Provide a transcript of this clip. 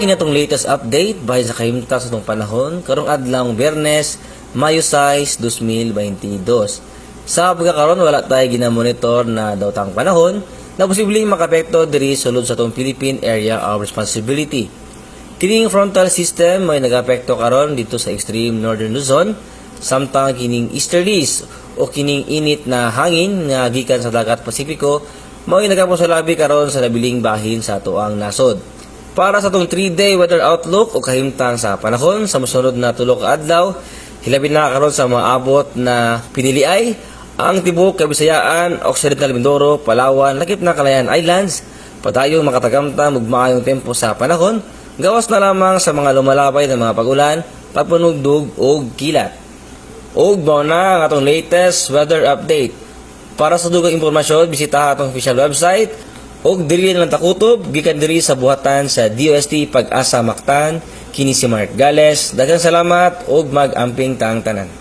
Kini atong latest update bahin sa kahimtang sa atong panahon karong adlaw Biyernes, Mayo 6, 2022. Sa pagkakaron, wala tayo ginamonitor na dawtang panahon na posibleng makapekto diri sulod sa atong Philippine Area of Responsibility. Kining frontal system may nagapekto karon dito sa extreme northern Luzon, samtang kining easterlies o kining init na hangin nga gikan sa Dagat Pasipiko mao nagapusalabi karon sa nabiling bahin sa atoang nasod. Para sa atong 3-day weather outlook o kahimtang sa panahon sa mosunod na 3 ka adlaw, hilabi na karon sa maabot na piniliay ang tibuok Kabisayaan, Occidental Mindoro, Palawan, lakip na Kalayaan Islands, padayon makatagamtam ug maayong tempo sa panahon, gawas na lamang sa mga lumalabay na mga pagulan, pagpanugdog ug kilat. Ug mao na ang atong latest weather update. Para sa dugang impormasyon, bisitaha atong official website ug diri na lang takutob gikan diri sa buhatan sa DOST Pag-asa Mactan. Kini si Mark Gales. Daghang salamat ug mag-amping tang tanan.